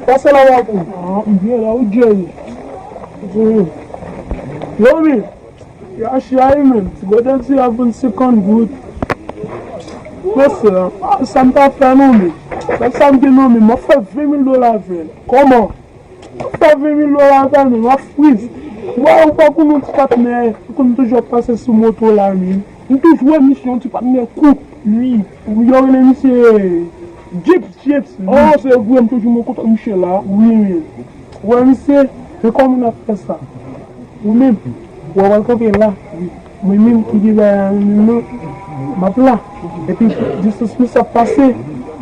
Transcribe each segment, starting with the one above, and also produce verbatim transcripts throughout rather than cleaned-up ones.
Pase la, Papou. Ah, m byen la, ou djeri. Djeri. Yo, men. Yachi a, menm. Ti bòtèl ti a vann senkant goud. Mesye, ah, sa m pa fè non, men. Sa, sa m gen non, men. M ap fè ven mil dola avè l. Kòman? M ap fè ven mil dola avè l, men. M ap friz. Ou pa, ou pa konn yon ti patnè. Ou konn toujou ap pase sou moto la, men. M toujou wè misye yon ti patnè kout. Wi. Yo rele misye Jeep. Chips. Oh, se vre, m toujou mwen kontan misye la. Wi, men. Ou wè, misye, men kòman n ap fè sa? Ou menm, ou wè, w al kanpe la. Mwen menm ki gen bagay la, mwen menm nan, m ap la. Epi, distans misye ap pase,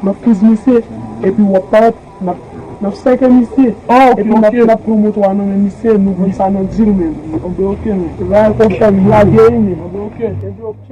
m ap friz misye. Epi, w ap parèt, n ap, n ap sèke misye. Ah, ok, epi, n ap, ok, n ap pran moto a nan men misye, nou vann sa nan dil menm. Anben, ok, men. Se bagay konfèm, lage, men. Anben, ok. Epi, ok.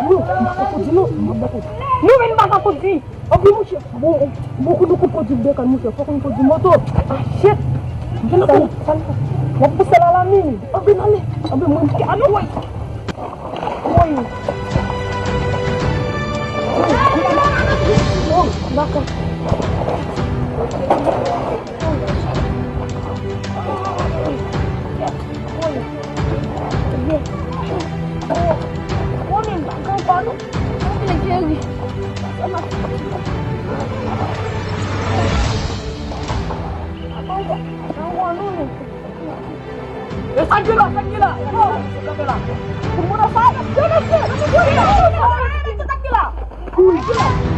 Non, m pa ka kondi, non. Non, men m pa ka kondi. Anpi, monchè, bon, bon, kondi, kondi, kondi, dekan, monchè, fòk nou kondi moto. Ah, shit. Sa, sa, w ap pouse la, la, men. Anpi, ale. Anpi, mwen, ah, non, woy. Woy. Oh, dakò. E sa k gen la, sa k gen la? Oh, sa k gen la? Pou moun sa, yo, mesye, sa k gen la?